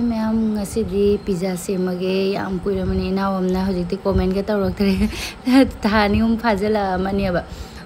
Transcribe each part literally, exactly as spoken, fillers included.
ꯃꯌꯥꯝ, ꯉꯁꯤꯗꯤ ꯄꯤꯖꯥ ꯁꯦꯝꯃꯒꯦ꯫ ꯌꯥꯝ ꯀꯨꯏꯔꯕꯅꯤ, ꯏꯅꯥꯎ ꯑꯃꯅ ꯍꯧꯖꯤꯛꯇꯤ ꯀꯣꯃꯦꯟꯒ ꯇꯧꯔꯛꯇ꯭ꯔꯦ꯫ ꯊꯥ ꯑꯅꯤ ꯑꯍꯨꯝ ꯐꯥꯖꯤꯜꯂꯛꯑꯃꯅꯦꯕ꯫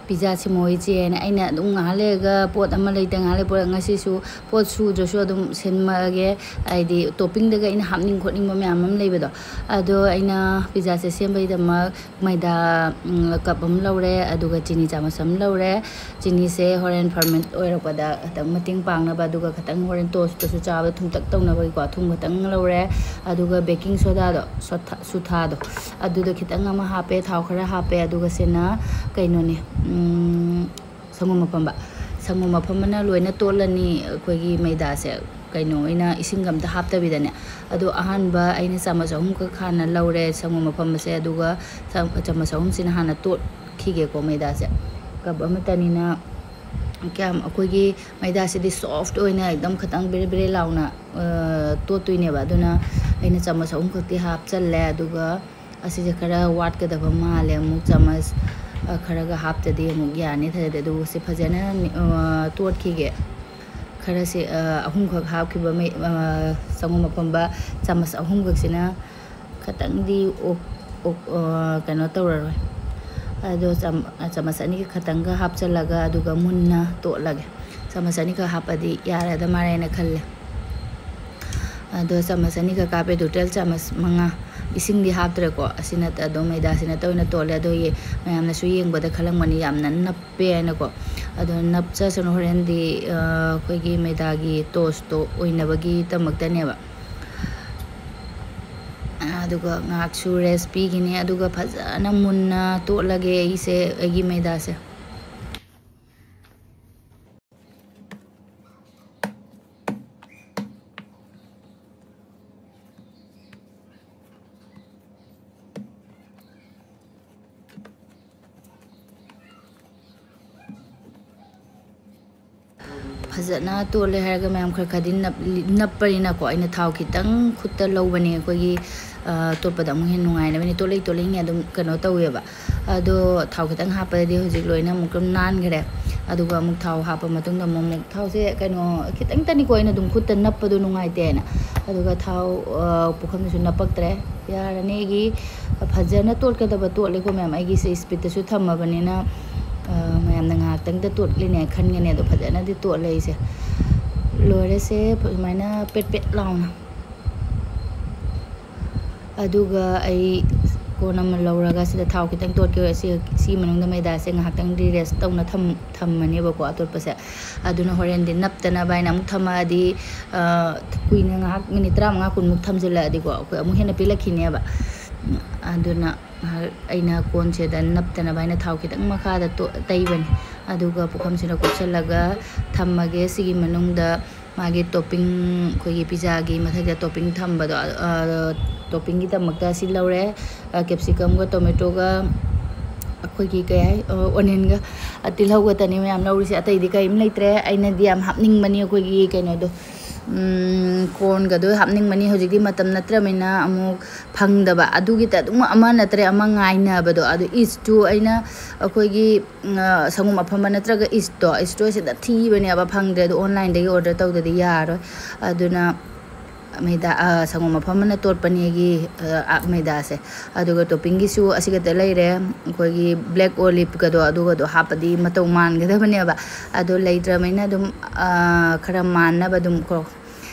ꯄꯤꯖꯥ ꯁꯦꯝꯃꯣ ꯏꯆꯦꯅ ꯑꯩꯅ ꯑꯗꯨꯝ ꯉꯥꯏꯍꯥꯛ ꯂꯩꯔꯒ ꯄꯣꯠ ꯑꯃ ꯂꯩꯇ ꯉꯥꯏꯍꯥꯛ ꯂꯩ ꯄꯣꯠ, ꯉꯁꯤꯁꯨ ꯄꯣꯠ ꯁꯨꯗ꯭ꯔꯁꯨ ꯑꯗꯨꯝ ꯁꯦꯝꯃꯛꯑꯒꯦ꯫ ꯍꯥꯏꯗꯤ ꯇꯣꯞꯄꯤꯡꯗꯒ ꯑꯩꯅ ꯍꯥꯞꯅꯤꯡ ꯈꯣꯠꯅꯤꯡꯕ ꯃꯌꯥꯝ ꯑꯃ ꯂꯩꯕꯗꯣ꯫ ꯑꯗꯣ ꯑꯩꯅ ꯄꯤꯖꯥꯁꯦ ꯁꯦꯝꯕꯒꯤꯗꯃꯛ ꯃꯩꯗꯥ, ꯎꯝ, ꯀꯞ ꯑꯃ ꯂꯧꯔꯦ, ꯑꯗꯨꯒ ꯆꯤꯅꯤ ꯆꯥꯃꯁ ꯑꯃ ꯂꯧꯔꯦ꯫ ꯆꯤꯅꯤꯁꯦ ꯍꯣꯔꯦꯟ ꯐꯔꯃꯦꯟ ꯑꯣꯏꯔꯛꯄꯗ ꯈꯤꯇꯪ ꯃꯇꯦꯡ ꯄꯥꯡꯅꯕ, ꯑꯗꯨꯒ ꯈꯤꯇꯪ ꯍꯣꯔꯦꯟ ꯇꯣꯁꯇꯁꯨ ꯆꯥꯕ ꯊꯨꯝꯇꯛ ꯇꯧꯅꯕꯒꯤꯀꯣ ꯊꯨꯝ ꯈꯤꯇꯪ ꯂꯧꯔꯦ꯫ ꯑꯗꯨꯒ ꯕꯦꯀꯤꯡ ꯁꯣꯗꯥꯗꯣ, ꯁꯣꯊꯥ-, ꯁꯨꯊꯥꯗꯣ, ꯑꯗꯨꯗꯣ ꯈꯤꯇꯪ ꯑꯃ ꯍꯥꯞꯄꯦ, ꯊꯥꯎ ꯈꯔ ꯍꯥꯞꯄꯦ꯫ ꯑꯗꯨꯒ ꯁꯤꯅ ꯀꯩꯅꯣꯅꯦ, ꯎꯝ, ꯁꯪꯒꯣꯝ ꯑꯐꯝꯕ꯫ ꯁꯪꯒꯣꯝ ꯑꯐꯝꯕꯅ ꯂꯣꯏꯅ ꯇꯣꯠꯂꯅꯤ ꯑꯩꯈꯣꯏꯒꯤ ꯃꯩꯗꯥꯁꯦ, ꯀꯩꯅꯣ ꯑꯣꯏꯅ ꯏꯁꯤꯡꯒ ꯑꯝꯇ ꯍꯥꯞꯇꯕꯤꯗꯅꯦ꯫ ꯑꯗꯣ ꯑꯍꯥꯟꯕ ꯑꯩꯅ ꯆꯥꯃꯁ ꯑꯍꯨꯝꯈꯛ ꯍꯥꯟꯅ ꯂꯧꯔꯦ ꯁꯪꯒꯣꯝ ꯑꯐꯝꯕꯁꯦ, ꯑꯗꯨꯒ ꯆꯥ-, ꯆꯥꯃꯁ ꯑꯍꯨꯝꯁꯤꯅ ꯍꯥꯟꯅ ꯇꯣꯠꯈꯤꯒꯦꯀꯣ ꯃꯩꯗꯥꯁꯦ꯫ ꯀꯞ ꯑꯃꯠꯇꯅꯤꯅ ꯀꯌꯥꯝ ꯑꯩꯈꯣꯏꯒꯤ ꯃꯩꯗꯥꯁꯤꯗꯤ ꯁꯣꯐ ꯑꯣꯏꯅ ꯑꯦꯛꯗꯝ ꯈꯤꯇꯪ ꯕꯦꯔꯦ ꯕꯦꯔꯦ ꯂꯥꯎꯅ, ꯑ, ꯇꯣꯠꯇꯣꯏꯅꯦꯕ꯫ ꯑꯗꯨꯅ ꯑꯩꯅ ꯆꯥꯃꯁ ꯑꯍꯨꯝꯈꯛꯇꯤ ꯍꯥꯞꯆꯜꯂꯦ, ꯑꯗꯨꯒ ꯑꯁꯤꯁꯦ ꯈꯔ ꯋꯥꯠꯀꯗꯕ ꯃꯥꯜꯂꯦ꯫ ꯑꯃꯨꯛ ꯆꯥꯃꯁ, ꯑ, ꯈꯔꯒ ꯍꯥꯞꯇꯗꯤ ꯑꯃꯨꯛ ꯌꯥꯅꯤ ꯊꯥꯖꯗꯦ꯫ ꯑꯗꯨꯒ ꯁꯤ ꯐꯖꯅ, ꯑ, ꯇꯣꯠꯈꯤꯒꯦ꯫ ꯈꯔꯁꯦ, ꯑ, ꯑꯍꯨꯝꯈꯛ ꯍꯥꯞꯈꯤꯕ ꯃꯩ-, ꯑ, ꯁꯪꯒꯣꯝ ꯑꯐꯝꯕ ꯆꯥꯃꯁ ꯑꯍꯨꯝꯈꯛꯁꯤꯅ ꯈꯤꯇꯪꯗꯤ ꯑꯣꯛ-, ꯑꯣꯛ-, ꯑ, ꯀꯩꯅꯣ ꯇꯧꯔꯔꯣꯏ꯫ ꯑꯗꯣ ꯆꯥꯝ-, ꯆꯥꯃꯁ ꯑꯅꯤꯒ ꯈꯛꯇꯪꯒ ꯍꯥꯞꯆꯜꯂꯒ ꯑꯗꯨꯒ ꯃꯨꯟꯅ ꯇꯣꯠꯂꯒꯦ꯫ ꯆꯥꯃꯁ ꯑꯅꯤꯈꯛ ꯍꯥꯞꯄꯗꯤ ꯌꯥꯔꯗ ꯃꯥꯜꯂꯦꯅ ꯈꯜꯂꯦ꯫ ꯑꯗꯣ ꯆꯥꯃꯁ ꯑꯅꯤꯈꯛ ꯍꯥꯞꯄꯦ, ꯇꯣꯇꯦꯜ ꯆꯥꯃꯁ ꯃꯉꯥ꯫ ꯏꯁꯤꯡꯗꯤ ꯍꯥꯞꯇ꯭ꯔꯦꯀꯣ, ꯑꯁꯤ ꯅꯠꯇ-, ꯑꯗꯨꯝ ꯃꯩꯗꯥꯁꯤ ꯅꯠꯇ ꯑꯣꯏꯅ ꯇꯣꯠꯂꯦ꯫ ꯑꯗꯣ ꯌꯦ-, ꯃꯌꯥꯝꯅꯁꯨ ꯌꯦꯡꯕꯗ ꯈꯜꯂꯝꯒꯅꯤ ꯌꯥꯝꯅ ꯅꯞꯄꯦ ꯍꯥꯏꯅꯀꯣ꯫ ꯑꯗꯣ ꯅꯞꯆꯁꯅꯨ, ꯍꯣꯔꯦꯟꯗꯤ, ꯑ, ꯑꯩꯈꯣꯏꯒꯤ ꯃꯩꯗꯥꯒꯤ ꯇꯣꯁꯇꯣ ꯑꯣꯏꯅꯕꯒꯤꯗꯃꯛꯇꯅꯦꯕ꯫ ꯑꯗꯨꯒ ꯉꯥꯏꯍꯥꯛꯁꯨ ꯔꯦꯁ ꯄꯤꯈꯤꯅꯤ꯫ ꯑꯗꯨꯒ ꯐꯖꯅ ꯃꯨꯟꯅ ꯇꯣꯠꯂꯒꯦ ꯑꯩꯁꯦ, ꯑꯩꯒꯤ ꯃꯩꯗꯥꯁꯦ꯫ ꯐꯖꯅ ꯇꯣꯠꯂꯦ ꯍꯥꯏꯔꯒ ꯃꯌꯥꯝ ꯈꯔ ꯈꯔꯗꯤ ꯅꯞ-, ꯅꯞꯄꯅꯤꯅꯀꯣ, ꯑꯩꯅ ꯊꯥꯎ ꯈꯤꯇꯪ ꯈꯨꯠꯇ ꯂꯧꯕꯅꯦ꯫ ꯑꯩꯈꯣꯏꯒꯤ, ꯑ, ꯇꯣꯠꯄꯗ ꯑꯃꯨꯛ ꯍꯦꯟꯅ ꯅꯨꯡꯉꯥꯏꯅꯕꯅꯤ꯫ ꯇꯣꯠꯂꯩ ꯇꯣꯠꯂꯩꯅꯦ ꯑꯗꯨꯝ ꯀꯩꯅꯣ ꯇꯧꯋꯦꯕ꯫ ꯑꯗꯣ ꯊꯥꯎ ꯈꯤꯇꯪ ꯍꯥꯞꯄꯗꯗꯤ ꯍꯧꯖꯤꯛ ꯂꯣꯏꯅ ꯑꯃꯨꯛꯀ ꯅꯥꯟꯈ꯭ꯔꯦ꯫ ꯑꯗꯨꯒ ꯑꯃꯨꯛ ꯊꯥꯎ ꯍꯥꯞꯄ ꯃꯇꯨꯡꯗ ꯑꯃꯨꯛ, ꯑꯃꯨꯛ ꯊꯥꯎꯁꯦ ꯀꯩꯅꯣ ꯈꯤꯇꯪꯇꯅꯤꯀꯣ, ꯑꯩꯅ ꯑꯗꯨꯝ ꯈꯨꯠꯇ ꯅꯞꯄꯗꯣ ꯅꯨꯡꯉꯥꯏꯇꯦꯅ꯫ ꯑꯗꯨꯒ ꯊꯥꯎ, ꯑ, ꯄꯨꯈꯝꯗꯨꯁꯨ ꯅꯞꯄꯛꯇ꯭ꯔꯦ꯫ ꯌꯥꯔꯅꯤ ꯑꯩꯒꯤ ꯐꯖꯅ ꯇꯣꯠꯀꯗꯕ ꯇꯣꯠꯂꯦꯀꯣ ꯃꯌꯥꯝ꯫ ꯑꯩꯒꯤꯁꯦ ꯏꯁꯄꯤꯠꯇꯁꯨ ꯊꯝꯃꯕꯅꯤꯅ, ꯑ, ꯃꯌꯥꯝꯅ ꯉꯥꯏꯍꯥꯛꯇꯪꯗ ꯇꯣꯠꯂꯤꯅꯦ ꯈꯟꯒꯅꯤ, ꯑꯗꯣ ꯐꯖꯅꯗꯤ ꯇꯣꯠꯂꯦ ꯑꯩꯁꯦ꯫ ꯂꯣꯏꯔꯦꯁꯦ, ꯑꯗꯨꯃꯥꯏꯅ ꯄꯦꯠ ꯄꯦꯠ ꯂꯥꯎꯅ꯫ ꯑꯗꯨꯒ ꯑꯩ ꯀꯣꯟ ꯑꯃ ꯂꯧꯔꯒ ꯁꯤꯗ ꯊꯥꯎ ꯈꯤꯇꯪ ꯇꯣꯠꯈꯤꯕ ꯁꯤ, ꯁꯤꯒꯤ ꯃꯅꯨꯡꯗ ꯃꯩꯗꯥꯁꯦ ꯉꯥꯏꯍꯥꯛꯇꯪꯗꯤ ꯔꯦꯁ ꯇꯧꯅ ꯊꯝ-, ꯊꯝꯃꯅꯦꯕꯀꯣ ꯑꯇꯣꯠꯄꯁꯦ꯫ ꯑꯗꯨꯅ ꯍꯣꯔꯦꯟꯗꯤ ꯅꯞꯇꯅꯕ ꯍꯥꯏꯅ ꯑꯃꯨꯛ ꯊꯝꯃꯛꯑꯗꯤ, ꯑ, ꯀꯨꯏꯅ ꯉꯥꯏꯍꯥꯛ ꯃꯤꯅꯤꯠ ꯇꯔꯥꯃꯉꯥ ꯀꯨꯟꯃꯨꯛ ꯊꯝꯖꯤꯜꯂꯛꯑꯗꯤꯀꯣ ꯑꯩꯈꯣꯏ ꯑꯃꯨꯛ ꯍꯦꯟꯅ ꯄꯦꯜꯂꯛꯈꯤꯅꯦꯕ꯫ ꯑꯗꯨꯅ ꯉꯥꯏꯍꯥꯛ ꯑꯩꯅ ꯀꯣꯟꯁꯤꯗ ꯅꯞꯇꯅꯕ ꯍꯥꯏꯅ ꯊꯥꯎ ꯈꯤꯇꯪ ꯃꯈꯥꯗ ꯇꯣ-, ꯇꯩꯕꯅꯤ꯫ ꯑꯗꯨꯒ ꯄꯨꯈꯝꯁꯤꯗ ꯀꯨꯞꯁꯜꯂꯒ ꯊꯝꯃꯒꯦ꯫ ꯁꯤꯒꯤ ꯃꯅꯨꯡꯗ ꯃꯥꯒꯤ topping, ꯑꯩꯈꯣꯏꯒꯤ ꯄꯤꯖꯥꯒꯤ ꯃꯊꯛꯇ topping ꯊꯝꯕꯗꯣ, ꯑ, toppingꯒꯤꯗꯃꯛꯇ ꯁꯤ ꯂꯧꯔꯦ꯫ ꯑ, capsicumꯒ tomatoꯒ ꯑꯩꯈꯣꯏꯒꯤ ꯀꯩ ꯍꯥꯏ, ꯑ, onionꯒ, ꯑ, ꯇꯤꯜꯍꯧꯒꯇꯅꯤ ꯃꯌꯥꯝ ꯂꯧꯔꯤꯁꯦ, ꯑꯇꯩꯗꯤ ꯀꯔꯤꯝ ꯂꯩꯇ꯭ꯔꯦ꯫ ꯑꯩꯅꯗꯤ ꯌꯥꯝ ꯍꯥꯞꯅꯤꯡꯕꯅꯤ ꯑꯩꯈꯣꯏꯒꯤ ꯀꯩꯅꯣꯗꯣ, ꯎꯝ, cornꯒꯗꯣ ꯍꯥꯞꯅꯤꯡꯕꯅꯤ꯫ ꯍꯧꯖꯤꯛꯇꯤ ꯃꯇꯝ ꯅꯠꯇ꯭ꯔꯕꯅꯤꯅ ꯑꯃꯨꯛ ꯐꯪꯗꯕ꯫ ꯑꯗꯨꯒꯤ ꯇ-, ꯑꯗꯨꯝ ꯑꯃ ꯅꯠꯇ꯭ꯔꯦ ꯑꯃ ꯉꯥꯏꯅꯕꯗꯣ꯫ ꯑꯗꯨ yeastꯇꯨ ꯑꯩꯅ ꯑꯩꯈꯣꯏꯒꯤ, ꯎꯝ, ꯑ, ꯁꯪꯒꯣꯝ ꯑꯐꯝꯕ ꯅꯠꯇ꯭ꯔꯒ yeastꯇꯣ, yeastꯇꯣ ꯁꯤꯗ ꯊꯤꯕꯅꯦꯕ, ꯐꯪꯗ꯭ꯔꯦ꯫ ꯑꯗꯨ onlineꯗꯒꯤ order ꯇꯧꯗꯗꯤ ꯌꯥꯔꯣꯏ꯫ ꯑꯗꯨꯅ ꯃꯩꯗꯥ, ꯑ, ꯁꯪꯒꯣꯝ ꯑꯐꯝꯕꯅ ꯇꯣꯠꯄꯅꯦꯒꯤ, ꯑ, ꯑ, ꯃꯩꯗꯥꯁꯦ꯫ ꯑꯗꯨꯒ toppingꯒꯤꯁꯨ ꯑꯁꯤꯈꯛꯇ ꯂꯩꯔꯦ꯫ ꯑꯩꯈꯣꯏꯒꯤ black oliveꯀꯗꯣ ꯑꯗꯨꯒꯗꯣ ꯍꯥꯞꯄꯗꯤ ꯃꯇꯧ ꯃꯥꯟꯒꯗꯕꯅꯦꯕ꯫ ꯑꯗꯣ ꯂꯩꯇ꯭ꯔꯕꯅꯤꯅ ꯑꯗꯨꯝ, ꯑ, ꯈꯔ ꯃꯥꯟꯅꯕ ꯑꯗꯨꯝ ꯀꯣ,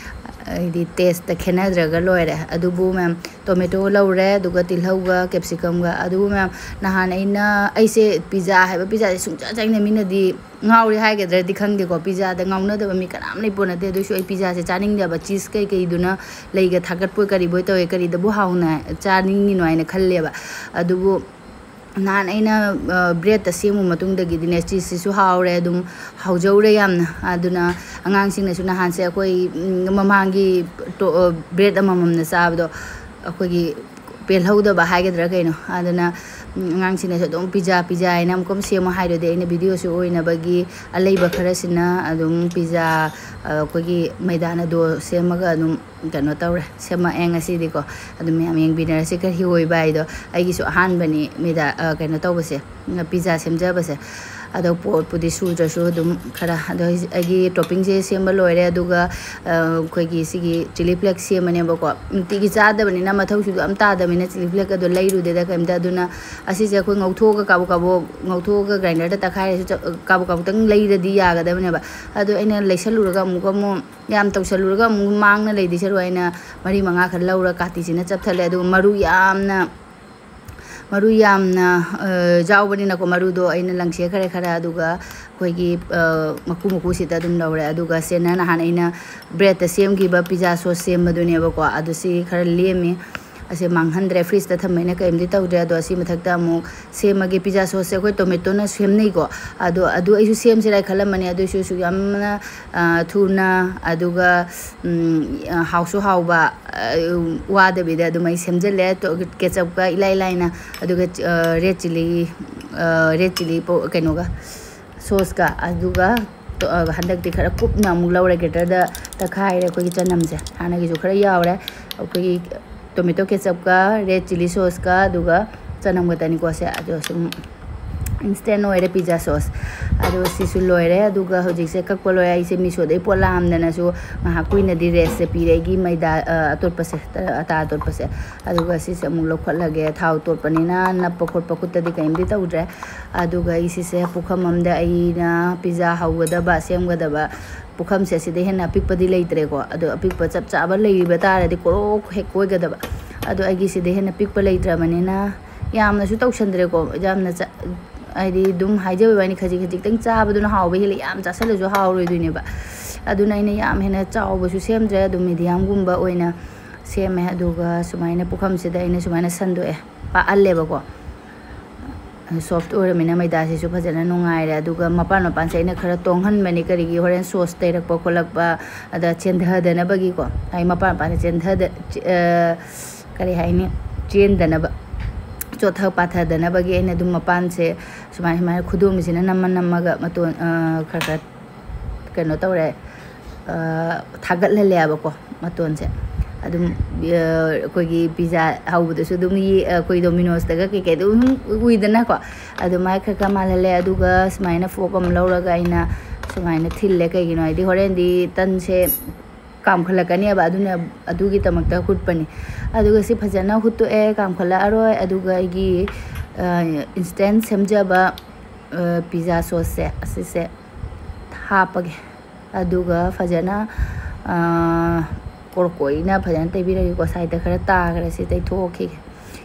ꯍꯥꯏꯗꯤ tasteꯇ ꯈꯦꯠꯅꯗ꯭ꯔꯒ ꯂꯣꯏꯔꯦ꯫ ꯑꯗꯨꯕꯨ ꯃꯌꯥꯝ tomato ꯂꯧꯔꯦ, ꯑꯗꯨꯒ ꯇꯤꯜꯍꯧꯒ capsicumꯒ꯫ ꯑꯗꯨꯕꯨ ꯃꯌꯥꯝ ꯅꯍꯥꯟ ꯑꯩꯅ, ꯑꯩꯁꯦ pizza ꯍꯥꯏꯕ pizzaꯁꯦ ꯁꯨꯡꯆꯥ ꯆꯥꯅꯤꯡꯗꯦ꯫ ꯃꯤꯅꯗꯤ ꯉꯥꯎꯔꯤ ꯍꯥꯏꯒꯗ꯭ꯔꯗꯤ ꯈꯪꯗꯦꯀꯣ, pizzaꯗ ꯉꯥꯎꯅꯗꯕ ꯃꯤ ꯀꯅꯥꯝ ꯂꯩꯄꯣꯠ ꯅꯠꯇꯦ꯫ ꯑꯗꯨꯏꯁꯨ ꯑꯩ pizzaꯁꯦ ꯆꯥꯅꯤꯡꯗꯦꯕ꯫ Cheese ꯀꯩꯀꯩꯗꯨꯅ ꯂꯩꯒ ꯊꯥꯒꯠꯄꯣꯏ ꯀꯔꯤꯕꯣꯏ ꯇꯧꯋꯦ, ꯀꯔꯤꯗꯕꯨ ꯍꯥꯎꯅ ꯆꯥꯅꯤꯡꯉꯤꯅꯣ ꯍꯥꯏꯅ ꯈꯜꯂꯦꯕ꯫ ꯑꯗꯨꯕꯨ ꯅꯍꯥꯟ ꯑꯩꯅ, ꯑ, breadꯇ ꯁꯦꯝꯃꯨ ꯃꯇꯨꯡꯗꯒꯤꯗꯤꯅꯦ, cheeseꯁꯤꯁꯨ ꯍꯥꯎꯔꯦ, ꯑꯗꯨꯝ ꯍꯥꯎꯖꯧꯔꯦ ꯌꯥꯝꯅ꯫ ꯑꯗꯨꯅ ꯑꯉꯥꯡꯁꯤꯡꯅꯁꯨ ꯅꯍꯥꯟꯁꯦ ꯑꯩꯈꯣꯏ, ꯎꯝ, ꯃꯃꯥꯡꯒꯤ ꯇꯣ-, ꯑ, bread ꯑꯃꯃꯝꯅ ꯆꯥꯕꯗꯣ ꯑꯩꯈꯣꯏꯒꯤ ꯄꯦꯜꯍꯧꯗꯕ ꯍꯥꯏꯒꯗ꯭ꯔꯥ ꯀꯩꯅꯣ꯫ ꯑꯗꯨꯅ, ꯎꯝ, ꯑꯉꯥꯡꯁꯤꯡꯅꯁꯨ ꯑꯗꯨꯝ pizza, pizza ꯍꯥꯏꯅ ꯑꯃꯨꯛꯀ ꯁꯦꯝꯃꯣ ꯍꯥꯏꯗꯨꯗꯤ ꯑꯩꯅ videoꯁꯨ ꯑꯣꯏꯅꯕꯒꯤ ꯑꯂꯩꯕ ꯈꯔꯁꯤꯅ ꯑꯗꯨꯝ pizza, ꯑ, ꯑꯩꯈꯣꯏꯒꯤ ꯃꯩꯗꯥꯅ dough ꯁꯦꯝꯃꯒ ꯑꯗꯨꯝ ꯀꯩꯅꯣ ꯇꯧꯔꯦ, ꯁꯦꯝꯃꯛꯑꯦ ꯉꯁꯤꯗꯤꯀꯣ꯫ ꯑꯗꯨ ꯃꯌꯥꯝ ꯌꯦꯡꯕꯤꯅꯔꯁꯤ ꯀꯔꯤ ꯑꯣꯏꯕ ꯍꯥꯏꯗꯣ꯫ ꯑꯩꯒꯤꯁꯨ ꯑꯍꯥꯟꯕꯅꯤ ꯃꯩꯗꯥ, ꯑ, ꯀꯩꯅꯣ ꯇꯧꯕꯁꯦ, pizza ꯁꯦꯝꯖꯕꯁꯦ꯫ ꯑꯗꯣ ꯄꯣꯠꯄꯨꯗꯤ ꯁꯨꯗ꯭ꯔꯁꯨ ꯑꯗꯨꯝ ꯈꯔ, ꯑꯗꯣ ꯑꯩ-, ꯑꯩꯒꯤ ꯇꯣꯞꯄꯤꯡꯁꯦ ꯁꯦꯝꯕ ꯂꯣꯏꯔꯦ꯫ ꯑꯗꯨꯒ ꯑꯩꯈꯣꯏꯒꯤ ꯁꯤꯒꯤ ꯆꯤꯂꯤ ꯐ꯭ꯂꯦꯛꯁ ꯁꯦꯝꯕꯅꯦꯕꯀꯣ꯫ ꯅꯨꯡꯇꯤꯒꯤ ꯆꯥꯗꯕꯅꯤꯅ ꯃꯊꯧꯁꯨ ꯌꯥꯝ ꯇꯥꯗꯕꯅꯤꯅ ꯆꯤꯂꯤ ꯐ꯭ꯂꯦꯛꯁ ꯑꯗꯣ ꯂꯩꯔꯨꯗꯦꯗ ꯀꯩꯝꯇ꯫ ꯑꯗꯨꯅ ꯑꯁꯤꯁꯦ ꯑꯩꯈꯣꯏ ꯉꯧꯊꯣꯛꯑꯒ ꯀꯥꯕꯣꯛ ꯀꯥꯕꯣꯛ ꯉꯧꯊꯣꯛꯑꯒ ꯒ꯭ꯔꯥꯏꯟꯗꯔꯗ ꯇꯛꯈꯥꯏꯔꯁꯨ ꯆ-, ꯀꯥꯕꯣꯛ ꯀꯥꯕꯣꯛꯇꯪ ꯂꯩꯔꯗꯤ ꯌꯥꯒꯗꯕꯅꯦꯕ꯫ ꯑꯗꯣ ꯑꯩꯅ ꯂꯩꯁꯜꯂꯨꯔꯒ ꯑꯃꯨꯛꯀ ꯑꯃꯨꯛ ꯌꯥꯝ ꯇꯧꯁꯜꯂꯨꯔꯒ ꯑꯃꯨꯛ ꯃꯥꯡꯅ ꯂꯩꯗꯣꯏ ꯁꯔꯨꯛ ꯑꯩꯅ ꯃꯔꯤ ꯃꯉꯥ ꯈꯔ ꯂꯧꯔ ꯀꯥꯇꯤꯁꯤꯅ ꯆꯞꯊꯠꯂꯦ꯫ ꯑꯗꯨꯒ ꯃꯔꯨ ꯌꯥꯝꯅ, ꯃꯔꯨ ꯌꯥꯝꯅ, ꯑ, ꯌꯥꯎꯕꯅꯤꯅꯀꯣ, ꯃꯔꯨꯗꯣ ꯑꯩꯅ ꯂꯪꯁꯦ ꯈꯔ ꯈꯔ, ꯑꯗꯨꯒ ꯑꯩꯈꯣꯏꯒꯤ, ꯑ, ꯃꯀꯨ ꯃꯀꯨꯁꯤꯗ ꯑꯗꯨꯝ ꯂꯧꯔꯦ꯫ ꯑꯗꯨꯒ ꯁꯦ ꯅꯍꯥꯟ ꯑꯩꯅ ꯕ꯭ꯔꯦꯗꯇ ꯁꯦꯝꯈꯤꯕ ꯄꯤꯖꯥ ꯁꯣꯁ ꯁꯦꯝꯕꯗꯨꯅꯦꯕꯀꯣ, ꯑꯗꯨ ꯁꯤ ꯈꯔ ꯂꯦꯝꯃꯤ꯫ ꯑꯁꯦ ꯃꯥꯡꯍꯟꯗ꯭ꯔꯦ, ꯐ꯭ꯔꯤꯖꯇ ꯊꯝꯕꯅꯤꯅ ꯀꯔꯤꯝꯇ ꯇꯧꯗ꯭ꯔꯦ꯫ ꯑꯗꯣ ꯑꯁꯤ ꯃꯊꯛꯇ ꯑꯃꯨꯛ ꯁꯦꯝꯃꯒꯦ꯫ ꯄꯤꯖꯥ ꯁꯣꯁꯁꯦ ꯑꯩꯈꯣꯏ ꯇꯣꯃꯦꯇꯣꯅ ꯁꯦꯝꯅꯩꯀꯣ, ꯑꯗꯣ ꯑꯗꯨ ꯑꯩꯁꯨ ꯁꯦꯝꯁꯤꯔꯥ ꯈꯜꯂꯝꯕꯅꯦ꯫ ꯑꯗꯨꯏꯁꯨ ꯁꯨꯛ ꯌꯥꯝꯅ, ꯑ, ꯊꯨꯅ, ꯑꯗꯨꯒ, ꯎꯝ, ꯑ, ꯍꯥꯎꯁꯨ ꯍꯥꯎꯕ, ꯑ, ꯋꯥꯗꯕꯤꯗ ꯑꯗꯨꯝ ꯑꯩ ꯁꯦꯝꯖꯤꯜꯂꯦ꯫ ꯇꯣ-, ꯀꯦꯆꯞꯀ ꯏꯂꯥꯏ ꯂꯥꯏꯅ, ꯑꯗꯨꯒ, ꯑ, ꯔꯦꯗ ꯆꯤꯂꯤ, ꯑ, ꯔꯦꯗ ꯆꯤꯂꯤ ꯄꯥꯎ-, ꯀꯩꯅꯣꯒ, ꯁꯣꯁꯀ, ꯑꯗꯨꯒ ꯇꯣ-, ꯑ, ꯍꯟꯗꯛꯇꯤ ꯈꯔ ꯀꯨꯞꯅ ꯑꯃꯨꯛ ꯂꯧꯔꯦ꯫ ꯒ꯭ꯔꯦꯇꯔꯗ ꯇꯛꯈꯥꯏꯔꯦ ꯑꯩꯈꯣꯏꯒꯤ ꯆꯅꯝꯁꯦ꯫ ꯍꯥꯟꯅꯒꯤꯁꯨ ꯈꯔ ꯌꯥꯎꯔꯦ꯫ ꯑꯩꯈꯣꯏꯒꯤ ꯇꯣꯃꯦꯇꯣ ꯀꯦꯆꯞꯀ ꯔꯦꯗ ꯆꯤꯂꯤ ꯁꯣꯁꯀ ꯑꯗꯨꯒ ꯆꯅꯝꯒꯇꯅꯤꯀꯣ ꯁꯦ꯫ ꯑꯗꯣ ꯁꯨꯝ ꯏꯟꯁꯇꯦꯟ ꯑꯣꯏꯔꯦ ꯄꯤꯖꯥ ꯁꯣꯁ꯫ ꯑꯗꯣ ꯁꯤꯁꯨ ꯂꯣꯏꯔꯦ꯫ ꯑꯗꯨꯒ ꯍꯧꯖꯤꯛꯁꯦ ꯀꯛꯄ ꯂꯣꯏꯔꯦ꯫ ꯑꯩꯁꯦ ꯃꯤꯁꯣꯗꯩ ꯄꯣꯠ ꯂꯥꯛꯑꯝꯗꯅꯁꯨ ꯉꯥꯏꯍꯥꯛ ꯀꯨꯏꯅꯗꯤ ꯔꯦꯁꯁꯦ ꯄꯤꯔꯦ ꯑꯩꯒꯤ ꯃꯩꯗꯥ, ꯑ, ꯑꯇꯣꯠꯄꯁꯦ, ꯑꯇꯥ ꯑꯇꯣꯠꯄꯁꯦ꯫ ꯑꯗꯨꯒ ꯁꯤꯁꯦ ꯑꯃꯨꯛ ꯂꯧꯈꯠꯂꯒꯦ꯫ ꯊꯥꯎ ꯇꯣꯠꯄꯅꯤꯅ ꯅꯞꯄ ꯈꯣꯠꯄ ꯈꯨꯠꯇꯗꯤ ꯀꯔꯤꯝꯇ ꯇꯧꯗ꯭ꯔꯦ꯫ ꯑꯗꯨꯒ ꯑꯩ ꯁꯤꯁꯦ ꯄꯨꯈꯝ ꯑꯃꯗ ꯑꯩꯅ ꯄꯤꯖꯥ ꯍꯧꯒꯗꯕ, ꯁꯦꯝꯒꯗꯕ ꯄꯨꯈꯝꯁꯦ ꯑꯁꯤꯗ ꯍꯦꯟꯅ ꯑꯄꯤꯛꯄꯗꯤ ꯂꯩꯇ꯭ꯔꯦꯀꯣ꯫ ꯑꯗꯣ ꯑꯄꯤꯛꯄ ꯆꯞ ꯆꯥꯕ ꯂꯩꯔꯤꯕ ꯇꯥꯔꯗꯤ ꯀꯣꯔꯣꯛ ꯍꯦꯛ ꯀꯣꯏꯒꯗꯕ꯫ ꯑꯗꯣ ꯑꯩꯒꯤ ꯁꯤꯗ ꯍꯦꯟꯅ ꯄꯤꯛꯄ ꯂꯩꯇ꯭ꯔꯕꯅꯤꯅ ꯌꯥꯝꯅꯁꯨ ꯇꯧꯁꯟꯗ꯭ꯔꯦꯀꯣ꯫ ꯌꯥꯝꯅ ꯆ-, ꯍꯥꯏꯗꯤ ꯑꯗꯨꯝ ꯍꯥꯏꯖꯕ ꯋꯥꯅꯤ, ꯈꯖꯤꯛ ꯈꯖꯤꯛꯇꯪ ꯆꯥꯕꯗꯨꯅ ꯍꯥꯎꯕ ꯍꯦꯜꯂꯤ, ꯌꯥꯝ ꯆꯥꯁꯜꯂꯁꯨ ꯍꯥꯎꯔꯣꯏꯗꯣꯏꯅꯦꯕ꯫ ꯑꯗꯨꯅ ꯑꯩꯅ ꯌꯥꯝ ꯍꯦꯟꯅ ꯆꯥꯎꯕꯁꯨ ꯁꯦꯝꯗ꯭ꯔꯦ, ꯑꯗꯨꯝ ꯃꯤꯗꯤꯌꯝꯒꯨꯝꯕ ꯑꯣꯏꯅ ꯁꯦꯝꯃꯦ꯫ ꯑꯗꯨꯒ ꯁꯨꯃꯥꯏꯅ ꯄꯨꯈꯝꯁꯤꯗ ꯑꯩꯅ ꯁꯨꯃꯥꯏꯅ ꯁꯟꯗꯣꯛꯑꯦ, ꯄꯥꯛꯍꯜꯂꯦꯕꯀꯣ꯫ ꯁꯣꯐ꯭ꯠ ꯑꯣꯏꯔꯃꯤꯅ ꯃꯩꯗꯥꯁꯤꯁꯨ ꯐꯖꯅ ꯅꯨꯡꯉꯥꯏꯔꯦ꯫ ꯑꯗꯨꯒ ꯃꯄꯥꯟ ꯃꯄꯥꯟꯁꯦ ꯑꯩꯅ ꯈꯔ ꯇꯣꯡꯍꯟꯕꯅꯤ, ꯀꯔꯤꯒꯤ ꯍꯣꯔꯦꯟ ꯁꯣꯁ ꯇꯩꯔꯛꯄ ꯈꯣꯠꯂꯛꯄ ꯑꯗ ꯆꯦꯟꯊꯗꯅꯕꯒꯤꯀꯣ꯫ ꯑꯩ ꯃꯄꯥꯟ ꯃꯄꯥꯟꯁꯦ ꯆꯦꯟꯊꯗ-, ꯆꯦ-, ꯑ, ꯀꯔꯤ ꯍꯥꯏꯅꯤ, ꯆꯦꯟꯗꯅꯕ, ꯆꯣꯠꯊ ꯄꯥꯊꯗꯅꯕꯒꯤ ꯑꯩꯅ ꯑꯗꯨꯝ ꯃꯄꯥꯟꯁꯦ ꯁꯨꯃꯥꯏ ꯁꯨꯃꯥꯏꯅ ꯈꯨꯗꯣꯝꯁꯤꯅ ꯅꯝꯃ ꯅꯝꯃꯒ ꯃꯇꯣꯟ, ꯑ, ꯈꯔ ꯈꯔ ꯀꯩꯅꯣ ꯇꯧꯔꯦ, ꯑ, ꯊꯥꯒꯠꯍꯜꯂꯦꯕꯀꯣ ꯃꯇꯣꯟꯁꯦ꯫ ꯑꯗꯨꯝ ꯑꯩꯈꯣꯏꯒꯤ ꯄꯤꯖꯥ ꯍꯧꯕꯗꯁꯨ ꯑꯗꯨꯝ ꯑꯩꯈꯣꯏ ꯗꯣꯃꯤꯅꯣꯁꯇꯒ ꯀꯩꯀꯩ ꯑꯗꯨꯝ ꯎꯏꯗꯅꯀꯣ꯫ ꯑꯗꯨꯃꯥꯏꯅ ꯈꯔ ꯈꯔ ꯃꯥꯜꯍꯜꯂꯦ꯫ ꯑꯗꯨꯒ ꯁꯨꯃꯥꯏꯅ ꯐꯣꯛ ꯑꯃ ꯂꯧꯔꯒ ꯑꯩꯅ ꯁꯨꯃꯥꯏꯅ ꯊꯤꯜꯂꯦ꯫ ꯀꯩꯒꯤꯅꯣ ꯍꯥꯏꯗꯤ ꯍꯣꯔꯦꯟꯗꯤ ꯇꯟꯁꯦ ꯀꯥꯝꯈꯠꯂꯛꯀꯅꯦꯕ, ꯑꯗꯨꯅ ꯑꯗꯨꯒꯤꯗꯃꯛꯇ ꯍꯨꯠꯄꯅꯤ꯫ ꯑꯗꯨꯒ ꯁꯤ ꯐꯖꯅ ꯍꯨꯠꯇꯣꯛꯑꯦ, ꯀꯥꯝꯈꯠꯂꯛꯑꯔꯣꯏ꯫ ꯑꯗꯨꯒ ꯑꯩꯒꯤ ꯏꯟꯁꯇꯦꯟ ꯁꯦꯝꯖꯕ ꯄꯤꯖꯥ ꯁꯣꯁꯁꯦ ꯑꯁꯤꯁꯦ ꯍꯥꯞꯄꯒꯦ꯫ ꯑꯗꯨꯒ ꯐꯖꯅ ꯀꯣꯔꯀꯣꯏꯅ ꯐꯖꯅ ꯇꯩꯕꯤꯔꯒꯦꯀꯣ꯫ ꯁꯥꯏꯗ ꯈꯔ ꯇꯥꯈ꯭ꯔꯦ, ꯁꯤ ꯇꯩꯊꯣꯛꯈꯤꯒꯦ꯫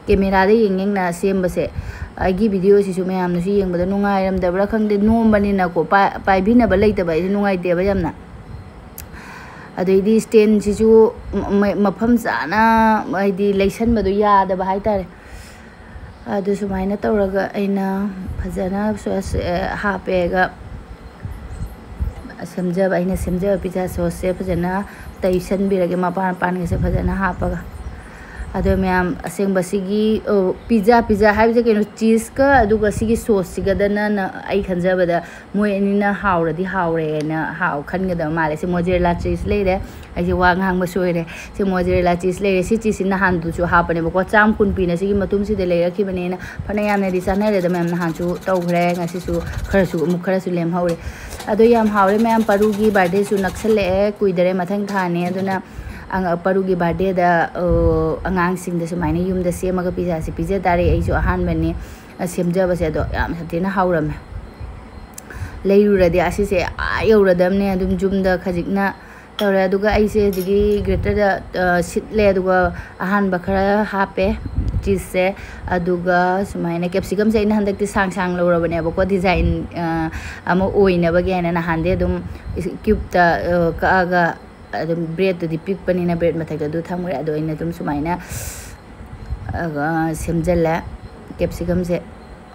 ꯀꯦꯃꯦꯔꯥꯗ ꯌꯦꯡ ꯌꯦꯡꯅ ꯁꯦꯝꯕꯁꯦ ꯑꯩꯒꯤ ꯚꯤꯗꯤꯑꯣꯁꯤꯁꯨ ꯃꯌꯥꯝꯅꯁꯨ ꯌꯦꯡꯕꯗ ꯅꯨꯡꯉꯥꯏꯔꯝꯗꯕ꯭ꯔꯥ ꯈꯪꯗꯦ, ꯅꯣꯝꯕꯅꯤꯅꯀꯣ꯫ ꯄꯥꯏꯕꯤꯅꯕ ꯂꯩꯇꯕ ꯑꯩꯁꯨ ꯅꯨꯡꯉꯥꯏꯇꯦꯕ ꯌꯥꯝꯅ꯫ ꯑꯗꯩꯗꯤ ꯁ꯭ꯇꯦꯟꯁꯤꯁꯨ ꯃꯐꯝ ꯆꯥꯅ ꯍꯥꯏꯗꯤ ꯂꯩꯁꯟꯕꯗꯣ ꯌꯥꯗꯕ ꯍꯥꯏꯇꯥꯔꯦ꯫ ꯑꯗꯨ ꯁꯨꯃꯥꯏꯅ ꯇꯧꯔꯒ ꯑꯩꯅ ꯐꯖꯅ ꯁꯣꯁ ꯍꯥꯞꯄꯦꯒ ꯁꯦꯝꯖꯕ ꯑꯩꯅ ꯁꯦꯝꯖꯕ ꯄꯤꯖꯥ ꯁꯣꯁꯁꯦ ꯐꯖꯅ ꯇꯩꯁꯟꯕꯤꯔꯒꯦ꯫ ꯃꯄꯥꯟ ꯃꯄꯥꯟꯒꯁꯦ ꯐꯖꯅ ꯍꯥꯞꯄꯒ꯫ ꯑꯗꯣ ꯃꯌꯥꯝ, ꯑꯁꯦꯡꯕ ꯁꯤꯒꯤ ꯄꯤꯖꯥ ꯄꯤꯖꯥ ꯍꯥꯏꯕꯁꯦ ꯀꯩꯅꯣ, ꯆꯤꯁꯀ ꯑꯗꯨꯒ ꯁꯤꯒꯤ ꯁꯣꯁꯁꯤꯒꯗꯅ ꯑꯩ ꯈꯟꯖꯕꯗ ꯃꯣꯏ ꯑꯅꯤꯅ ꯍꯥꯎꯔꯗꯤ ꯍꯥꯎꯔꯦꯅ ꯍꯥꯎ ꯈꯟꯒꯗꯕ ꯃꯥꯜꯂꯦ꯫ ꯁꯤ ꯃꯣꯖꯦꯔꯦꯂꯥ ꯆꯤꯁ ꯂꯩꯔꯦ꯫ ꯑꯩꯁꯦ ꯋꯥ ꯉꯥꯡꯕ ꯁꯣꯏꯔꯦ꯫ ꯁꯤ ꯃꯣꯖꯦꯔꯦꯂꯥ ꯆꯤꯁ ꯂꯩꯔꯦ꯫ ꯁꯤ ꯆꯤꯁꯁꯤ ꯅꯍꯥꯟꯗꯨꯁꯨ ꯍꯥꯞꯄꯅꯦꯕꯀꯣ꯫ ꯆꯥꯝ ꯀꯨꯟ ꯄꯤꯅ ꯁꯤꯒꯤ ꯃꯇꯨꯝꯁꯤꯗ ꯂꯩꯔꯛꯈꯤꯕꯅꯦꯅ ꯐꯅ ꯌꯥꯝꯅꯗꯤ ꯆꯥꯅꯔꯦꯗ ꯃꯌꯥꯝ꯫ ꯅꯍꯥꯟꯁꯨ ꯇꯧꯈ꯭ꯔꯦ, ꯉꯁꯤꯁꯨ ꯈꯔꯁꯨ ꯑꯃꯨꯛ ꯈꯔꯁꯨ ꯂꯦꯝꯍꯧꯔꯦ꯫ ꯑꯗꯣ ꯌꯥꯝ ꯍꯥꯎꯔꯦ ꯃꯌꯥꯝ꯫ ꯄꯔꯨꯒꯤ ꯕꯥꯔꯗꯦꯁꯨ ꯅꯛꯁꯜꯂꯛꯑꯦ, ꯀꯨꯏꯗꯔꯦ, ꯃꯊꯪ ꯊꯥꯅꯦ꯫ ꯑꯗꯨꯅ ꯑꯉ-, ꯄꯔꯨꯒꯤ ꯕꯥꯔꯗꯦꯗ, ꯑ, ꯑꯉꯥꯡꯁꯤꯡꯗ ꯁꯨꯃꯥꯏꯅ ꯌꯨꯝꯗ ꯁꯦꯝꯃꯒ ꯄꯤꯖꯥꯁꯦ ꯄꯤꯖ ꯇꯥꯔꯦ꯫ ꯑꯩꯁꯨ ꯑꯍꯥꯟꯕꯅꯤ, ꯑ, ꯁꯦꯝꯖꯕꯁꯦ꯫ ꯑꯗꯣ ꯌꯥꯝ ꯁꯥꯊꯤꯅ ꯍꯥꯎꯔꯝꯃꯦ꯫ ꯂꯩꯔꯨꯔꯗꯤ ꯑꯁꯤꯁꯦ ꯑꯥ ꯌꯧꯔꯗꯕꯅꯦ꯫ ꯑꯗꯨꯝ ꯌꯨꯝꯗ ꯈꯖꯤꯛꯅ ꯇꯧꯔꯦ꯫ ꯑꯗꯨꯒ ꯑꯩꯁꯦ ꯍꯧꯖꯤꯛꯀꯤ ꯒ꯭ꯔꯦꯇꯔꯗ, ꯑ, ꯁꯤꯠꯂꯦ꯫ ꯑꯗꯨꯒ ꯑꯍꯥꯟꯕ ꯈꯔ ꯍꯥꯞꯄꯦ ꯆꯤꯁꯁꯦ꯫ ꯑꯗꯨꯒ ꯁꯨꯃꯥꯏꯅ ꯀꯦꯞꯁꯤꯀꯝꯁꯦ ꯑꯩꯅ ꯍꯟꯗꯛꯇꯤ ꯁꯥꯡ ꯁꯥꯡ ꯂꯧꯔꯕꯅꯦꯕꯀꯣ, ꯗꯤꯖꯥꯏꯟ, ꯑ, ꯑꯃ ꯑꯣꯏꯅꯕꯒꯤ ꯍꯥꯏꯅ꯫ ꯅꯍꯥꯟꯗꯤ ꯑꯗꯨꯝ ꯏꯁ-, ꯀ꯭ꯌꯨꯞꯇ, ꯑ, ꯀꯛꯑꯒ ꯑꯗꯨꯝ ꯕ꯭ꯔꯦꯗꯇꯨꯗꯤ ꯄꯤꯛꯄꯅꯤꯅ ꯕ꯭ꯔꯦꯗ ꯃꯊꯛꯇ ꯑꯗꯨ ꯊꯝꯈ꯭ꯔꯦ꯫ ꯑꯗꯣ ꯑꯩꯅ ꯑꯗꯨꯝ ꯁꯨꯃꯥꯏꯅ, ꯑ, ꯁꯦꯝꯖꯤꯜꯂꯦ ꯀꯦꯞꯁꯤꯀꯝꯁꯦ꯫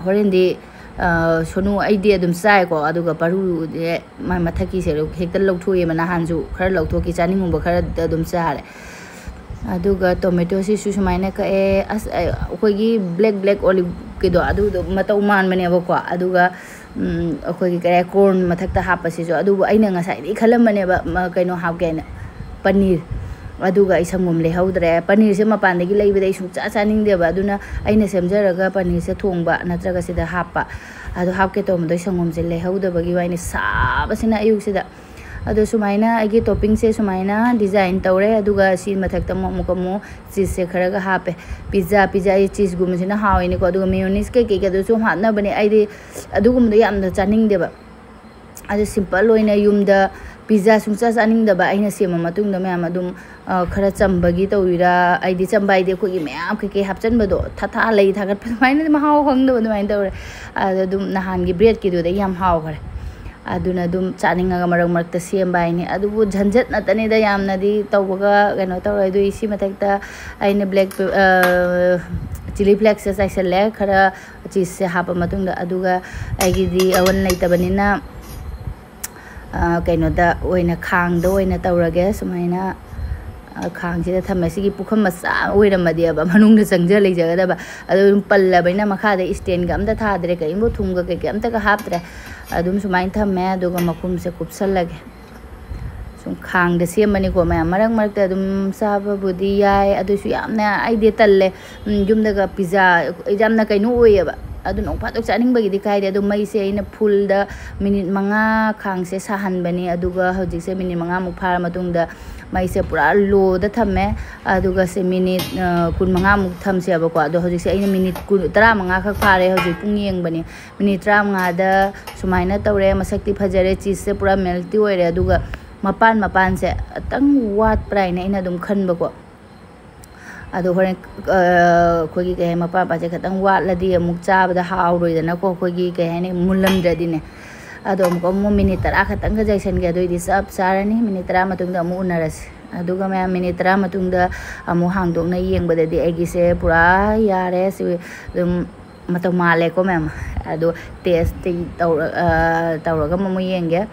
ꯍꯣꯔꯦꯟꯗꯤ, ꯑ, ꯁꯣꯅꯨ ꯑꯩꯗꯤ ꯑꯗꯨꯝ ꯆꯥꯏꯀꯣ, ꯑꯗꯨꯒ ꯄꯔꯨꯁꯦ ꯃꯥꯏ ꯃꯊꯛꯀꯤꯁꯦ ꯍꯦꯛꯇ ꯂꯧꯊꯣꯛꯑꯦꯕ꯫ ꯅꯍꯥꯟꯁꯨ ꯈꯔ ꯂꯧꯊꯣꯛꯈꯤ, ꯆꯥꯅꯤꯡꯉꯨꯕ ꯈꯔꯗ ꯑꯗꯨꯝ ꯆꯥꯔꯦ꯫ ꯑꯗꯨꯒ ꯇꯣꯃꯦꯇꯣꯁꯤꯁꯨ ꯁꯨꯃꯥꯏꯅ ꯀꯛꯑꯦ꯫ ꯑꯁ, ꯑ, ꯑꯩꯈꯣꯏꯒꯤ ꯕ꯭ꯂꯦꯛ ꯕ꯭ꯂꯦꯛ ꯑꯣꯂꯤꯚꯀꯤꯗꯣ ꯑꯗꯨꯗꯣ ꯃꯇꯧ ꯃꯥꯟꯕꯅꯦꯕꯀꯣ꯫ ꯑꯗꯨꯒ, ꯎꯝ, ꯑꯩꯈꯣꯏꯒꯤ ꯀꯔꯤ ꯍꯥꯏ, ꯀꯣꯔꯟ ꯃꯊꯛꯇ ꯍꯥꯞꯄꯁꯤꯁꯨ, ꯑꯗꯨꯕꯨ ꯑꯩꯅ ꯉꯁꯥꯏꯗꯒꯤ ꯈꯜꯂꯝꯕꯅꯦꯕ, ꯃ-, ꯀꯩꯅꯣ ꯍꯥꯞꯀꯦ ꯍꯥꯏꯅ, ꯄꯅꯤꯔ꯫ ꯑꯗꯨꯒ ꯑꯩ ꯁꯪꯒꯣꯝ ꯂꯩꯍꯧꯗ꯭ꯔꯦ꯫ ꯄꯅꯤꯔꯁꯦ ꯃꯄꯥꯟꯗꯒꯤ ꯂꯩꯕꯗ ꯑꯩ ꯁꯨꯡꯆꯥ ꯆꯥꯅꯤꯡꯗꯦꯕ, ꯑꯗꯨꯅ ꯑꯩꯅ ꯁꯦꯝꯖꯔꯒ ꯄꯅꯤꯔꯁꯦ ꯊꯣꯡꯕ ꯅꯠꯇ꯭ꯔꯒ ꯁꯤꯗ ꯍꯥꯞꯄ꯫ ꯑꯗꯣ ꯍꯥꯞꯀꯦ ꯇꯧꯔꯝꯕꯗꯣ ꯑꯩ ꯁꯪꯒꯣꯝꯁꯦ ꯂꯩꯍꯧꯗꯕꯒꯤ ꯋꯥꯅꯤ, ꯁꯥꯕꯁꯤꯅ ꯑꯌꯨꯛꯁꯤꯗ꯫ ꯑꯗꯣ ꯁꯨꯃꯥꯏꯅ ꯑꯩꯒꯤ ꯇꯣꯞꯄꯤꯡꯁꯦ ꯁꯨꯃꯥꯏꯅ ꯗꯤꯖꯥꯏꯟ ꯇꯧꯔꯦ, ꯑꯗꯨꯒ ꯁꯤ ꯃꯊꯛꯇ ꯑꯃꯨꯛ, ꯑꯃꯨꯛ, ꯑꯃꯨꯛ ꯆꯤꯁꯁꯦ ꯈꯔꯒ ꯍꯥꯞꯄꯦ꯫ ꯄꯤꯖꯥ, ꯄꯤꯖꯥ ꯑꯩ ꯆꯤꯁꯒꯨꯝꯕꯁꯤꯅ ꯍꯥꯎꯋꯤꯅꯦꯀꯣ, ꯑꯗꯨꯒ ꯃꯦꯌꯣꯅꯤꯁ ꯀꯩꯀꯩꯒ ꯑꯗꯨꯁꯨ ꯍꯥꯞꯅꯕꯅꯦ꯫ ꯑꯩꯗꯤ ꯑꯗꯨꯒꯨꯝꯕꯗꯣ ꯌꯥꯝꯅ ꯆꯥꯅꯤꯡꯗꯦꯕ꯫ ꯑꯗꯨ ꯁꯤꯝꯄꯜ ꯑꯣꯏꯅ ꯌꯨꯝꯗ ꯄꯤꯖꯥ ꯁꯨꯡꯆꯥ ꯆꯥꯅꯤꯡꯗꯕ ꯑꯩꯅ ꯁꯦꯝꯕ ꯃꯇꯨꯡꯗ ꯃꯌꯥꯝ ꯑꯗꯨꯝ, ꯑ, ꯈꯔ ꯆꯝꯕꯒꯤ ꯇꯧꯔꯤꯔꯥ, ꯑꯩꯗꯤ ꯆꯝꯕ ꯍꯥꯏꯗꯤ ꯑꯩꯈꯣꯏꯒꯤ ꯃꯌꯥꯝ ꯀꯩꯀꯩ ꯍꯥꯞꯆꯤꯟꯕꯗꯣ, ꯊꯥ ꯊꯥ ꯂꯩ ꯊꯥꯒꯠꯄ ꯑꯗꯨꯃꯥꯏꯅ ꯃꯍꯥꯎ ꯈꯪꯗꯕ ꯑꯗꯨꯃꯥꯏꯅ ꯇꯧꯔꯦ꯫ ꯑꯗꯣ ꯑꯗꯨꯝ ꯅꯍꯥꯟꯒꯤ ꯕ꯭ꯔꯦꯗꯀꯤꯗꯨꯗ ꯌꯥꯝ ꯍꯥꯎꯈ꯭ꯔꯦ꯫ ꯑꯗꯨꯅ ꯑꯗꯨꯝ ꯆꯥꯅꯤꯡꯉꯒ ꯃꯔꯛ ꯃꯔꯛꯇ ꯁꯦꯝꯕ ꯍꯥꯏꯅꯤ꯫ ꯑꯗꯨꯕꯨ ꯖꯟꯖꯠ ꯉꯥꯛꯇꯅꯤꯗ, ꯌꯥꯝꯅꯗꯤ ꯇꯧꯕꯒ ꯀꯩꯅꯣ ꯇꯧꯔꯣꯏ꯫ ꯑꯗꯨ ꯁꯤ ꯃꯊꯛꯇ ꯑꯩꯅ ꯕ꯭ꯂꯦꯛ, ꯑ, ꯆꯤꯂꯤ ꯐ꯭ꯂꯦꯛꯁꯁꯦ ꯆꯥꯏꯁꯜꯂꯦ ꯈꯔ ꯆꯤꯁꯁꯦ ꯍꯥꯞꯄ ꯃꯇꯨꯡꯗ꯫ ꯑꯗꯨꯒ ꯑꯩꯒꯤꯗꯤ ꯑꯣꯚꯟ ꯂꯩꯇꯕꯅꯤꯅ, ꯑ, ꯀꯩꯅꯣꯗ ꯑꯣꯏꯅ, ꯈꯥꯡꯗ ꯑꯣꯏꯅ ꯇꯧꯔꯒꯦ꯫ ꯁꯨꯃꯥꯏꯅ, ꯑ, ꯈꯥꯡꯁꯤꯗ ꯊꯝꯃꯦ꯫ ꯁꯤꯒꯤ ꯄꯨꯈꯝ ꯃꯆꯥ ꯑꯣꯏꯔꯝꯃꯗꯤꯕ ꯃꯅꯨꯡꯗ ꯆꯪꯖ ꯂꯩꯖꯒꯗꯕ꯫ ꯑꯗꯣ ꯑꯗꯨꯝ ꯄꯜꯂꯕꯅꯤꯅ ꯃꯈꯥꯗ ꯏꯁꯇꯦꯟꯒ ꯑꯝꯇ ꯊꯥꯗ꯭ꯔꯦ, ꯀꯔꯤꯝꯕꯨ ꯊꯨꯝꯒ ꯀꯩꯀꯩ ꯑꯝꯇꯒ ꯍꯥꯞꯇ꯭ꯔꯦ꯫ ꯑꯗꯨꯝ ꯁꯨꯃꯥꯏꯅ ꯊꯝꯃꯦ, ꯑꯗꯨꯒ ꯃꯈꯨꯝꯁꯦ ꯀꯨꯞꯁꯜꯂꯒꯦ꯫ ꯁꯨꯝ ꯈꯥꯡꯗ ꯁꯦꯝꯕꯅꯤꯀꯣ ꯃꯌꯥꯝ, ꯃꯔꯛ ꯃꯔꯛꯇ ꯑꯗꯨꯝ ꯆꯥꯕꯕꯨꯗꯤ ꯌꯥꯏ, ꯑꯗꯨꯁꯨ ꯌꯥꯝꯅ ꯑꯩꯗꯤ ꯇꯜꯂꯦ꯫ ꯎꯝ, ꯌꯨꯝꯗꯒ ꯄꯤꯖꯥ ꯌꯥꯝꯅ ꯀꯩꯅꯣ ꯑꯣꯏꯌꯦꯕ, ꯑꯗꯨ ꯅꯣꯡ ꯐꯥꯗꯣꯛ ꯆꯥꯅꯤꯡꯕꯒꯤꯗꯤ ꯀꯥꯏꯗꯦ꯫ ꯑꯗꯣ ꯃꯩꯁꯦ ꯑꯩꯅ ꯐꯨꯜꯗ ꯃꯤꯅꯤꯠ ꯃꯉꯥ ꯈꯥꯡꯁꯦ ꯁꯥꯍꯟꯕꯅꯤ, ꯑꯗꯨꯒ ꯍꯧꯖꯤꯛꯁꯦ ꯃꯤꯅꯤꯠ ꯃꯉꯥꯃꯨꯛ ꯐꯥꯔ ꯃꯇꯨꯡꯗ ꯃꯩꯁꯦ ꯄꯨꯔꯥ ꯂꯣꯗ ꯊꯝꯃꯦ꯫ ꯑꯗꯨꯒ ꯁꯦ ꯃꯤꯅꯤꯠ, ꯑ, ꯀꯨꯟꯃꯉꯥꯃꯨꯛ ꯊꯝꯁꯦꯕꯀꯣ꯫ ꯑꯗꯣ ꯍꯧꯖꯤꯛꯁꯦ ꯑꯩꯅ ꯃꯤꯅꯤꯠ ꯀꯨꯟ, ꯇꯔꯥꯃꯉꯥ ꯈꯛ ꯐꯥꯔꯦ, ꯍꯧꯖꯤꯛ ꯄꯨꯡ ꯌꯦꯡꯕꯅꯤ꯫ ꯃꯤꯅꯤꯠ ꯇꯔꯥꯃꯉꯥꯗ ꯁꯨꯃꯥꯏꯅ ꯇꯧꯔꯦ, ꯃꯁꯛꯇꯤ ꯐꯖꯔꯦ, ꯆꯤꯁꯁꯦ ꯄꯨꯔꯥ ꯃꯦꯜꯇꯤ ꯑꯣꯏꯔꯦ꯫ ꯑꯗꯨꯒ ꯃꯄꯥꯟ ꯃꯄꯥꯟꯁꯦ ꯈꯤꯇꯪ ꯋꯥꯠꯄ꯭ꯔꯥ ꯍꯥꯏꯅ ꯑꯩꯅ ꯑꯗꯨꯝ ꯈꯟꯕꯀꯣ꯫ ꯑꯗꯣ ꯍꯣꯔꯦꯟ, ꯑ, ꯑꯩꯈꯣꯏꯒꯤ ꯀꯩ ꯍꯥꯏ, ꯃꯄꯥꯟ ꯃꯄꯥꯟꯁꯦ ꯈꯤꯇꯪ ꯋꯥꯠꯂꯗꯤ ꯑꯃꯨꯛ ꯆꯥꯕꯗ ꯍꯥꯎꯔꯣꯏꯗꯅꯀꯣ, ꯑꯩꯈꯣꯏꯒꯤ ꯀꯩ ꯍꯥꯏꯅꯤ, ꯃꯨꯜꯂꯝꯗ꯭ꯔꯗꯤꯅꯦ꯫ ꯑꯗꯣ ꯑꯃꯨꯛ, ꯑꯃꯨꯛ ꯃꯤꯅꯤꯠ ꯇꯔꯥ ꯈꯛꯇꯪꯒ ꯆꯥꯏꯁꯟꯒꯦ, ꯑꯗꯨꯑꯣꯏꯗꯤ ꯆꯞ ꯆꯥꯔꯅꯤ꯫ ꯃꯤꯅꯤꯠ ꯇꯔꯥ ꯃꯇꯨꯡꯗ ꯑꯃꯨꯛ ꯎꯅꯔꯁꯤ꯫ ꯑꯗꯨꯒ ꯃꯌꯥꯝ, ꯃꯤꯅꯤꯠ ꯇꯔꯥ ꯃꯇꯨꯡꯗ ꯑꯃꯨꯛ ꯍꯥꯡꯗꯣꯛꯅ ꯌꯦꯡꯕꯗꯗꯤ ꯑꯩꯒꯤꯁꯦ ꯄꯨꯔꯥ ꯌꯥꯔꯦ꯫ ꯁꯤ ꯑꯗꯨꯝ ꯃꯇꯧ ꯃꯥꯜꯂꯦꯀꯣ ꯃꯌꯥꯝ꯫ ꯑꯗꯣ ꯇꯦꯁꯇꯤ ꯇꯧꯔ-, ꯑ, ꯇꯧꯔꯒ ꯑꯃꯨꯛ ꯌꯦꯡꯒꯦ꯫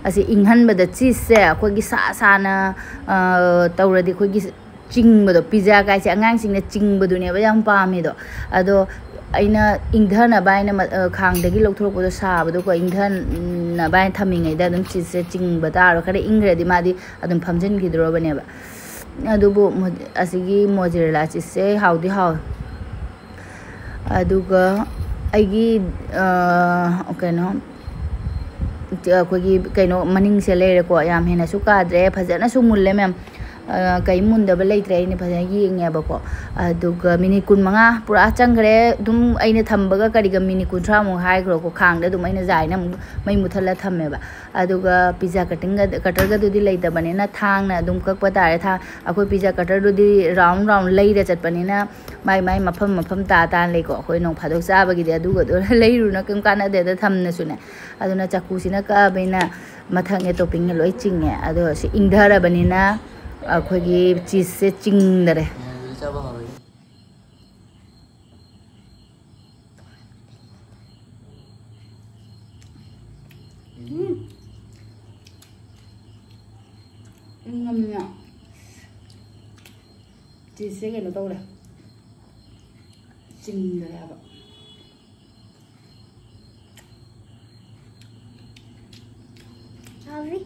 ꯑꯁꯤ ꯏꯪꯍꯟꯕꯗ ꯆꯤꯁꯁꯦ ꯑꯩꯈꯣꯏꯒꯤ ꯁꯥ ꯁꯥꯅ, ꯑ, ꯇꯧꯔꯗꯤ ꯑꯩꯈꯣꯏꯒꯤ ꯆꯤꯡꯕꯗꯣ, ꯄꯤꯖꯥ ꯀꯥꯏꯁꯦ ꯑꯉꯥꯡꯁꯤꯡꯅ ꯆꯤꯡꯕꯗꯨꯅꯦꯕ ꯌꯥꯝ ꯄꯥꯝꯃꯤꯗꯣ꯫ ꯑꯗꯣ ꯑꯩꯅ ꯏꯪꯊꯅꯕ ꯍꯥꯏꯅ ꯃ-, ꯑ, ꯈꯥꯡꯗꯒꯤ ꯂꯧꯊꯣꯔꯛꯄꯗꯣ, ꯁꯥꯕꯗꯣꯀꯣ, ꯏꯪꯊꯅꯕ ꯍꯥꯏꯅ ꯊꯝꯃꯤꯉꯩꯗ ꯑꯗꯨꯝ ꯆꯤꯁꯁꯦ ꯆꯤꯡꯕ ꯇꯥꯔꯣ꯫ ꯈꯔ ꯏꯪꯈ꯭ꯔꯗꯤ ꯃꯥꯗꯤ ꯑꯗꯨꯝ ꯐꯝꯖꯤꯟꯈꯤꯗ꯭ꯔꯣꯕꯅꯦꯕ꯫ ꯑꯗꯨꯕꯨ ꯃꯣ-, ꯑꯁꯤꯒꯤ mozzarella cheeseꯁꯦ ꯍꯥꯎꯗꯤ ꯍꯥꯎꯋꯦ꯫ ꯑꯗꯨꯒ ꯑꯩꯒꯤ, ꯑ, ꯀꯩꯅꯣ, ꯑꯩꯈꯣꯏꯒꯤ ꯀꯩꯅꯣ ꯃꯅꯤꯡꯁꯦ ꯂꯩꯔꯦꯀꯣ, ꯌꯥꯝ ꯍꯦꯟꯅꯁꯨ ꯀꯥꯗ꯭ꯔꯦ, ꯐꯖꯅꯁꯨ ꯃꯨꯜꯂꯦ ꯃꯌꯥꯝ꯫ ꯑ, ꯀꯩꯝ ꯃꯨꯟꯗꯕ ꯂꯩꯇ꯭ꯔꯦ, ꯑꯩꯅ ꯐꯖꯅ ꯌꯦꯡꯉꯦꯕꯀꯣ꯫ ꯑꯗꯨꯒ minute ꯀꯨꯟꯃꯉꯥ ꯄꯨꯔꯥ ꯆꯪꯈ꯭ꯔꯦ꯫ ꯑꯗꯨꯝ ꯑꯩꯅ ꯊꯝꯕꯒ ꯀꯔꯤꯒ minute ꯀꯨꯟꯊ꯭ꯔꯥꯃꯨꯛ ꯍꯥꯏꯈ꯭ꯔꯣꯀꯣ, ꯈꯥꯡꯗ ꯑꯗꯨꯝ ꯑꯩꯅ ꯖꯥꯏꯅ ꯑꯃꯨꯛ ꯃꯩ ꯃꯨꯠꯊꯠꯂ ꯊꯝꯃꯦꯕ꯫ ꯑꯗꯨꯒ pizza cuttingꯒ, cutterꯒꯗꯨꯗꯤ ꯂꯩꯇꯕꯅꯤꯅ ꯊꯥꯡꯅ ꯑꯗꯨꯝ ꯀꯛꯄ ꯇꯥꯔꯦ꯫ ꯊꯥꯡ, ꯑꯩꯈꯣꯏ pizza cutterꯗꯨꯗꯤ round round ꯂꯩꯔ ꯆꯠꯄꯅꯤꯅ ꯃꯥꯏ ꯃꯥꯏ ꯃꯐꯝ ꯃꯐꯝ ꯇꯥ ꯇꯥꯅ ꯂꯩꯀꯣ꯫ ꯑꯩꯈꯣꯏ ꯅꯣꯡ ꯐꯥꯗꯣꯛ ꯆꯥꯕꯒꯤꯗꯤ ꯑꯗꯨꯒꯗꯣ ꯂꯩꯔꯨꯅ ꯀꯩꯝ ꯀꯥꯟꯅꯗꯦꯗ ꯊꯝꯅꯁꯨꯅꯦ꯫ ꯑꯗꯨꯅ ꯆꯥꯛꯀꯨꯁꯤꯅ ꯀꯛꯑꯕꯅꯤꯅ ꯃꯊꯛꯅꯦ toppingꯅ ꯂꯣꯏ ꯆꯤꯡꯉꯦ꯫ ꯑꯗꯣ ꯁꯤ ꯏꯪꯊꯔꯕꯅꯤꯅ ꯑꯩꯈꯣꯏꯒꯤ cheeseꯁꯦ ꯆꯤꯡꯗꯔꯦ꯫ ꯎꯝ꯫ ꯏꯪꯉꯝꯅꯤꯅ cheeseꯁꯦ ꯀꯩꯅꯣ ꯇꯧꯔꯦ, ꯆꯤꯡꯗꯔꯦ ꯍꯥꯏꯕ꯫ ꯍꯥꯎꯋꯤ꯫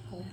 ꯍꯥꯎꯋꯦ꯫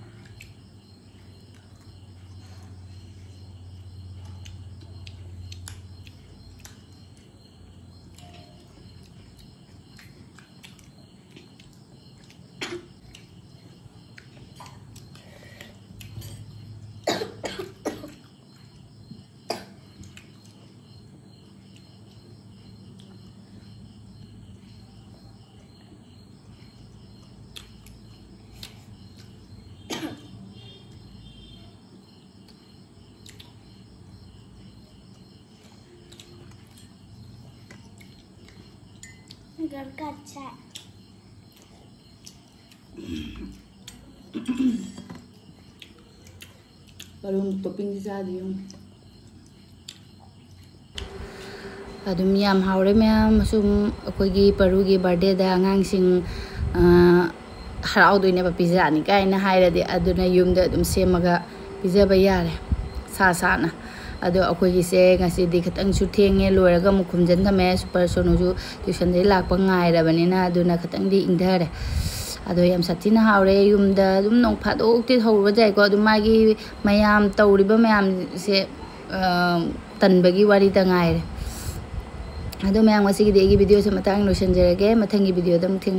घर का अच्छा है। ꯕꯥꯂꯣꯟ toppingꯗꯤ ꯆꯥꯗ꯭ꯔꯤ ꯌꯦꯡꯉꯨ꯫ ꯑꯗꯨꯝ ꯌꯥꯝ ꯍꯥꯎꯔꯦ ꯃꯌꯥꯝ꯫ ꯁꯨꯝ ꯑꯩꯈꯣꯏꯒꯤ ꯄꯔꯨꯒꯤ birthdayꯗ ꯑꯉꯥꯡꯁꯤꯡ, ꯑ, ꯍꯔꯥꯎꯗꯣꯏꯅꯦꯕ pizzaꯅꯤ ꯀꯥꯏꯅ ꯍꯥꯏꯔꯗꯤ, ꯑꯗꯨꯅ ꯌꯨꯝꯗ ꯑꯗꯨꯝ ꯁꯦꯝꯃꯒ ꯄꯤꯖꯕ ꯌꯥꯔꯦ ꯁꯥ ꯁꯥꯅ꯫ ꯑꯗꯣ ꯑꯩꯈꯣꯏꯒꯤꯁꯦ ꯉꯁꯤꯗꯤ ꯈꯤꯇꯪꯁꯨ ꯊꯦꯡꯉꯦ, ꯂꯣꯏꯔꯒ ꯑꯃꯨꯛ ꯈꯨꯝꯖꯤꯟ ꯊꯝꯃꯦ꯫ Super ꯁꯣꯅꯨꯁꯨ tuitionꯗꯒꯤ ꯂꯥꯛꯄ ꯉꯥꯏꯔꯕꯅꯤꯅ, ꯑꯗꯨꯅ ꯈꯤꯇꯪꯗꯤ ꯏꯪꯊꯔꯦ꯫ ꯑꯗꯣ ꯌꯥꯝ ꯁꯥꯊꯤꯅ ꯍꯥꯎꯔꯦ꯫ ꯌꯨꯝꯗ ꯑꯗꯨꯝ ꯅꯣꯡ ꯐꯥꯗꯣꯛꯇꯤ ꯍꯧꯕ ꯌꯥꯏꯀꯣ, ꯑꯗꯨ ꯃꯥꯒꯤ ꯃꯌꯥꯝ ꯇꯧꯔꯤꯕ ꯃꯌꯥꯝꯁꯦ, ꯑ, ꯇꯟꯕꯒꯤ ꯋꯥꯔꯤꯗ ꯉꯥꯏꯔꯦ꯫ ꯑꯗꯣ ꯃꯌꯥꯝ, ꯉꯁꯤꯒꯤꯗꯤ ꯑꯩꯒꯤ videoꯁꯦ ꯃꯇꯥꯡ ꯂꯣꯏꯁꯤꯟꯖꯔꯒꯦ꯫ ꯃꯊꯪꯒꯤ videoꯗ ꯑꯃꯨꯛ ꯊꯦꯡꯅ